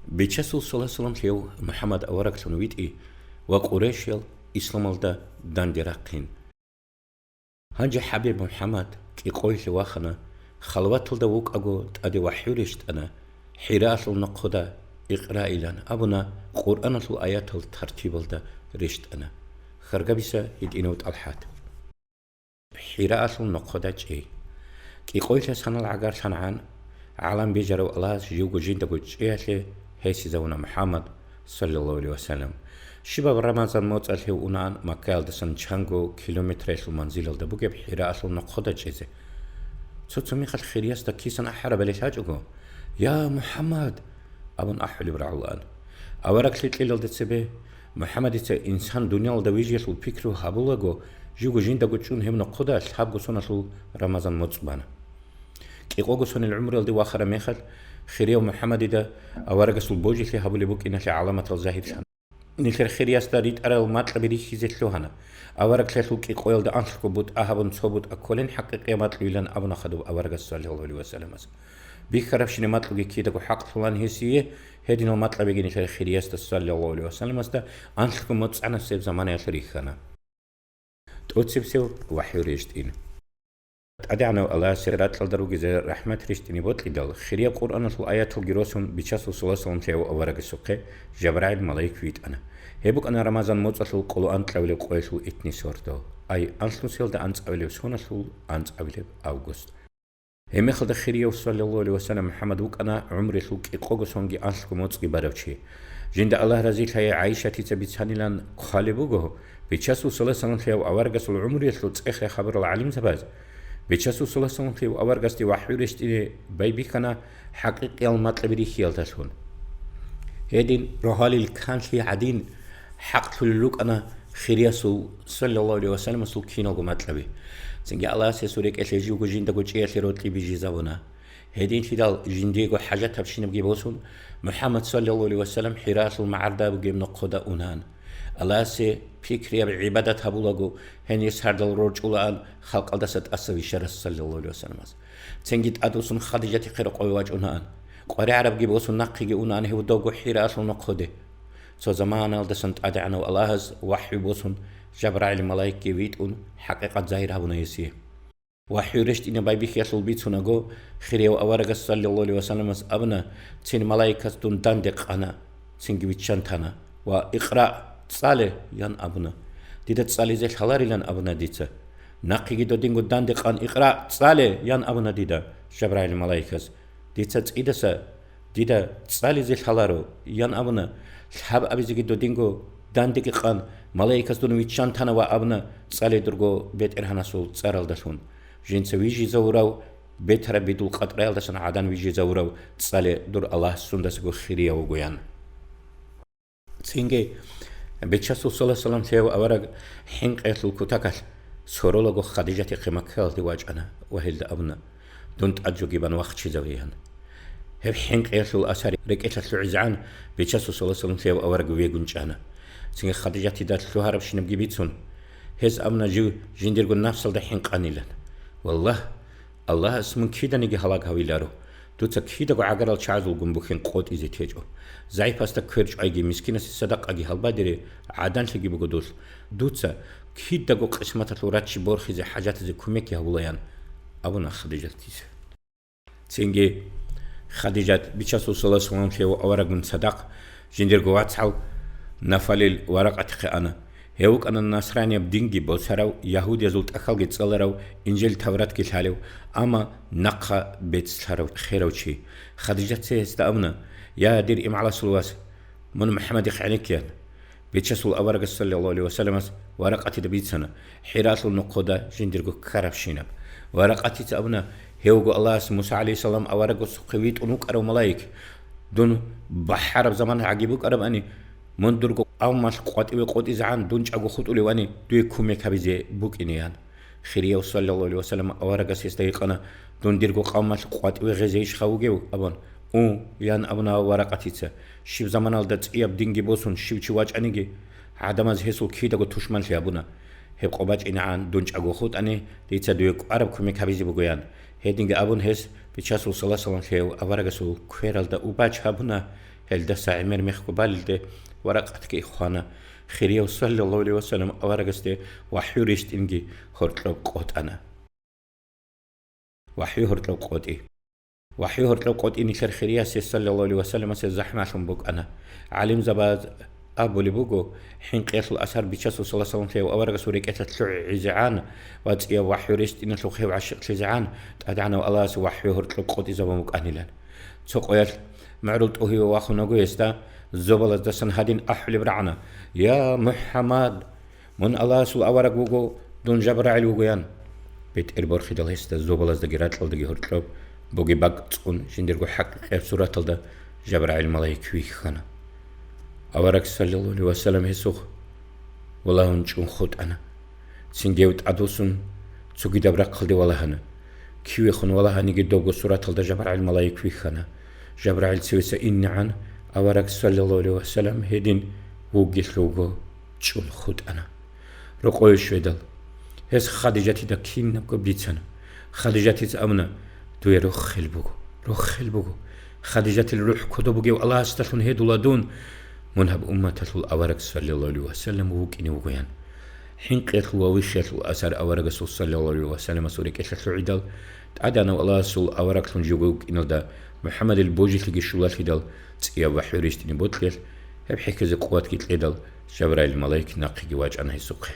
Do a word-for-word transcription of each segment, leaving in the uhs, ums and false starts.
Бичасул саллаллагьу гӀалайгьи ва саллам лъев МухӀаммад авараглъун витӀи ва къурайшиял исламалда данде рахъин. Гьанже ХӀабиб МухӀаммад кӀикъоялъе вахана, халваталда вукӀаго тӀаде вахӀю рещтӀана, ХӀираалъул нохъода икъраилан абуна, Къуръаналъул аятал тартибалда рещтӀана. Хьаргабица гьитӀинав ТӀалхӀат. ХӀираалъул нохъода чӀей. КӀикъоялъе санал гӀагарлъангӀан, гӀалам бижарав Аллагьас живго жиндаго чӀеялъе гьесизавуна МухӀаммад, саллаллагьу гӀалайгьи ва саллам. Щибаб Рамазан моцӀалъ гьев унаан Маккаялдасан чанго километраялъул манзилалда бугеб ХӀираалъул нохъода чӀезе. Цо-цо мехалъ хириясда кисан ахӀарабали лъачӀого: «Я, МухӀаммад!» – абун ахӀулеб рагӀулаан. Авараг лъикӀлъиялда цебе МухӀаммадица инсан дуниялалда вижиялъул пикру гьабулаго, живго жиндаго чӀун гьеб нохъода лъабго соналъул Рамазан моцӀ бана. КӀикъого сонил гӀумруялде вахараб мехалъ, хирияв МухӀаммадида аварагасул божилъи гьабулеб букӀиналъе гӀаламатал загьирлъана. Нилъер хириясда ритӀарал макьаби рихьизе лъугьана. Авараглъиялъул кӀикъоялда анлъго бутӀа гьабун цо бутӀа кколин хӀакъикъияб макьуйилан абуна хадуб аварагас, саллаллагьу гӀалайгьи ва салламас. Бихьарабщинаб макьуги кидаго хӀакълъулан гьесие, гьединал макьабиги нилъер хириясда, саллаллагьу гӀалайгьи ва салламасда, анлъго моцӀанасеб заманаялъ рихьана. ТӀоцебсев вахӀю рещтӀин. ТӀадегӀанав Аллагьасе ракьалда ругезе рахӀмат рещтӀине бокьидал, хирияб Къуръаналъул аяталги росун, Бичасул саллаллагьу гӀалайгьи ва саллам лъев аварагасухъе ЖабрагӀил малаик витӀана. Гьеб букӀана Рамазан моцӀалъул къоло анкьабилеб къоялъул итнисордо, ай, анлънусиялда анцӀабилеб соналъул анцӀабилеб август. Гьебмехалда хирияв, саллаллагьу гӀалайгьи ва саллам, МухӀаммад вукӀана гӀумруялъул кӀикъого сонги анлъго моцӀги барав чи. Жинда Аллагь разилъаяй ГӀайшатица бицанилан хъвалеб буго, Бичасул саллаллагьу гӀалайгьи ва саллам лъев аварагасул гӀумруялъул цӀех рехабурал гӀалимзабаз, Бичасул саллаллагьу гӀалайгьи ва саллам лъев аварагасде вахӀю рещтӀине байбихьана хӀакъикъиял макьаби рихьиялдалъун. Гьедин рогьалил канлъи гӀадин, хӀакълъулел рукӀана хириясул, саллаллагьу гӀалайгьи ва салламасул, киналго макьаби. Цинги Аллагьас гьесул рекӀелъе живго жиндаго чӀеялъе рокьи бижизабуна. Гьединлъидал жиндиего хӀажатабщинабги босун, МухӀаммад, саллаллагьу гӀалайгьи ва саллам, ХӀираалъул магӀарда бугеб нохъода унаан. Аллагьасе пикрияб гӀибадат гьабулаго, гьенир сардал рорчӀулаан халкъалдаса тӀаса вищарас, саллаллагьу гӀалайгьи ва салламас. Цинги тӀадвуссун Хадижатихъе рокъове вачӀунаан. КъваригӀарабги босун нахъеги унаан гьев довго ХӀираалъул нохъоде. Цо заманалдасан ТӀадегӀанав Аллагьас вахӀю босун, ЖабрагӀил малаикги витӀун, хӀакъикъат загьир гьабуна гьесие. ВахӀю рещтӀине байбихьиялъул бицунаго, хирияв аварагас, саллаллагьу гӀалайгьи ва салламас, абуна: «Цин малаикас дун данде къана, цинги виччан тана ва, Икъра, цӀале!» – ян абуна. «Дида цӀализе лъаларилан», – абуна дица. Нахъеги додинго данде къан: «Икъра, цӀале!» – ян абуна дида ЖабрагӀил малаикас. Дица цӀидаса дида цӀализе лъаларо, ян абуна, лъабабизеги додинго дандеги къан, малаикас дун виччан тана ва абуна, цӀале дурго БетӀергьанасул цӀаралдалъун, жинца вижизавурав, бетараб бидул къатӀраялдасан гӀадан вижизавурав, цӀале, дур Аллагь сундасаго хирияв вугоян. Цинги Бичасул саллаллагьу гӀалайгьи ва саллам лъев авараг хӀинкъиялъул кутакалъ соролаго Хадижатихъе Маккаялде вачӀана ва гьелда абуна: «Дун тӀад жо гибан вахчизавеян». Гьеб хӀинкъиялъул асар рекӀелъа лъугӀизегӀан, Бичасул саллаллагьу гӀалайгьи ва саллам лъев авараг вегун чӀана. Цинги Хадижатида лъугьарабщинабги бицун, гьес абуна жив жиндирго напсалда хӀинкъанилан. Валлагь, Аллагьас мун киданиги гьалаг гьавиларо. Дуца кидаго гӀагарал чагӀазулгун бухьен къотӀизе течӀо. ЗагӀипасда квер чӀвайги, мискинасе садакъаги гьалбадере гӀаданлъиги буго дулъ. Дуца кидаго къисматалъул раччи борхизе хӀажатазе кумекги гьабулаян, абуна Хадижатица. Цинги Хадижат Бичасул саллаллагьу гӀалайгьи ва саллам лъев аварагун цадахъ жиндирго вацгӀал Нафалил Варакъатихъе ана. Гьев вукӀана насранияб динги боцарав, ягьудиязул тӀахьалги цӀаларав, Инжил-Тавратги лъалев, амма нахъа бецлъарав херав чи. Хадижатица гьесда абуна: «Я, дир имгӀаласул вас, мун МухӀаммадихъ гӀенеккеян». Бичасул аварагас, саллаллагьу гӀалайгьи ва салламас, Варакъатида бицана, ХӀираалъул нохъода жиндирго ккарабщинаб. Варакъатица абуна: «Гьевго Аллагьас Муса гӀалайгьиссалам аварагасухъе витӀун вукӀарав малаик. Дун бахӀараб заман гӀаги букӀарабани, мун дурго къавмалъ къватӀиве къотӀизегӀан дун чӀаго хутӀулевани, дуе кумек гьабизе букӀинеян». Хирияв, саллаллагьу гӀалайгьи ва саллам, аварагас гьесда гьикъана: «Дун дирго къавмалъ къватӀиве гъезейищха вугев?» – абун. «У», – ян абуна Варакъатица. Щиб заманалда цӀияб динги босун, щив чи вачӀаниги, гӀадамаз гьесул кидаго тушманлъи гьабуна. «Гьеб къо бачӀинегӀан дун чӀаго хутӀани, дица дуе кӀвараб кумек гьабизе бугоян». Гьединги абун, гьес Бичасул саллаллагьу гӀалайгьи ва саллам лъев аварагасул квералда убач гьабуна, Гьелдаса гӀемер мехго балелде варакъатги хвана. Хирияв саллаллагьу гӀалайгьи вассалам аварагасде вахӀю рещтӀинги гьоркьоб къотӀана. ВахӀю гьоркьоб къотӀи. ВахӀю гьоркьоб къотӀи нилъер хириясе саллаллагьу гӀалайгьи вассаламасе захӀмалъун букӀана. ГӀалимзабаз абулеб буго, хӀинкъиялъул асар Бичасул саллаллагьу гӀалайгьи вассаламлъи аварагасул рекӀелъа лъугӀизегӀан ва цӀияб вахӀю рещтӀиналъухъ гьев гӀащикълъизегӀан, ТӀадегӀанав Аллагьасе вахӀю гьоркьоб къотӀизабун букӀанилан. Цо къоялъ мугӀрул тӀугьиве вахунаго гьесда, зобалаздасан гьадин ахӀулеб рагӀана: «Я МухӀаммад, мун Аллагьасул авараг вуго, дун ЖабрагӀил вуго», – ян. БетӀер борхидал гьесда зобалаздаги ракьалдаги гьоркьоб бугеб бакӀ цӀун, жиндирго хӀакъикъияб сураталда ЖабрагӀил малаик вихьана. Авараг саллаллагьу гӀалайгьи вассалам гьесухъ валагьун чӀун хутӀана. Цинги гьев тӀадвуссун, цогидаб рахъалде валагьана. Кивехун валагьаниги, добго сураталда ЖабрагӀил малаик вихьана. ЖабрагӀил цевеса инегӀан, авараг саллаллагьу гӀалайгьи вассалам гьедин вугелъулго чӀун хутӀана. Рокъове щведал, гьес Хадижатида кинабго бицана. Хадижатица абуна: «Дуе рохел буго, рохел буго. Хадижатил рухӀ кодоб бугев Аллагьасдалъун гьедула дун. Мун гьаб умматалъул авараг саллаллагьу гӀалайгьи вассалам вукӀине вугоян». ХӀинкъиялъул ва вихиялъул асар аварагасул саллаллагьу гӀалайгьи вассаламасул рекӀелъа лъугӀидал, ТӀадегӀанав Аллагьасул авараглъун живго вукӀиналда МухӀаммадил божилъиги щулалъидал, цӀияб вахӀю рещтӀине бокьилъ, гьеб хӀехьезе къуватги кьедал, Жабраил малаик нахъеги вачӀана гьесухъе.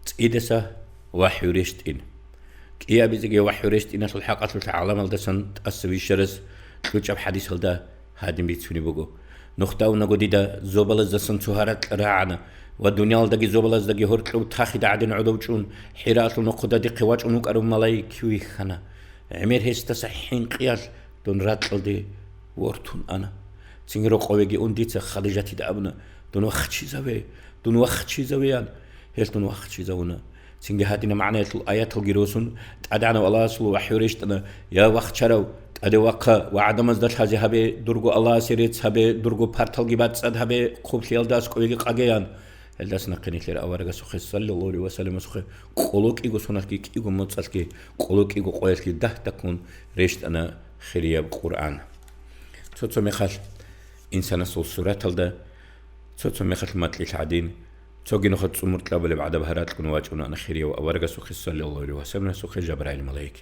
ЦӀидаса вахӀю рещтӀин. КӀиабизеги вахӀю рещтӀиналъул хӀакъалъулъ гӀаламалдасан тӀаса вищарас кьучӀаб хӀадисалда гьадин бицунеб буго: «Нухда унаго дида зобалаздасан цо гьаракь рагӀана ва дуниялалдаги зобалаздаги гьоркьоб тахида гӀадин гӀодов чӀун, ХӀираалъул нохъода дихъе вачӀун вукӀарав малаик вихьана. ГӀемер гьесдаса хӀинкъиялъ дун ракьалде вортун ана. Цинги рокъовеги ун дица Хадижатида абуна: „Дун вахчизаве, дун вахчизаве“, – ян. Гьелъ дун вахчизавуна. Цинги гьадинаб магӀнаялъул аяталги росун, ТӀадегӀанав Аллагьасул вахӀю рещтӀана: „Я вахчарав, тӀаде вахъа ва гӀадамазда лъазе гьабе, дурго Аллагьасе рецц гьабе, дурго парталги бацӀцӀад гьабе, хъублъиялда аскӀовеги къаге“, – ян. Гьелдаса нахъе нилъер аварагасухъе, саллаллагьу гӀалайгьи ва салламасухъе, къоло кӀиго соналъги, кӀиго моцӀалъги, къоло кӀиго къоялъги дагь-дагьккун рещтӀана хирияб Къуръан. Цо-цо мехалъ инсанасул сураталда, цо-цо мехалъ макьилъ гӀадин, цоги нухалъ цӀумур кьабулеб гӀадаб гьаракь кьун вачӀунаан хирияв аварагасухъе, саллаллагьу гӀалайгьи ва салламасухъе, Жабраил малаик.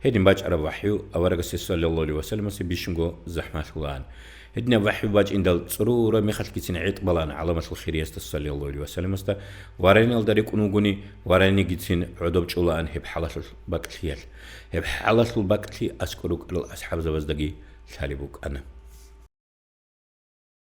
Гьедин бачӀараб вахӀю аварагасе, саллаллагьу гӀалайгьи ва салламасе, бищунго захӀмалъулаан. Гьединаб вахӀю бачӀиндал цӀурураб мехалъгицин гӀетӀ балаан гӀаламалъул хириясда, саллаллагьу гӀалайгьи ва салламасда, вараниялда рекӀун вугони, варанигицин гӀодоб чӀолаан гьеб хӀалалъул бакӀлъиялъ. Гьеб хӀалалъул бакӀлъи аскӀор рукӀарал асхӀабзабаздаги лъалеб букӀана.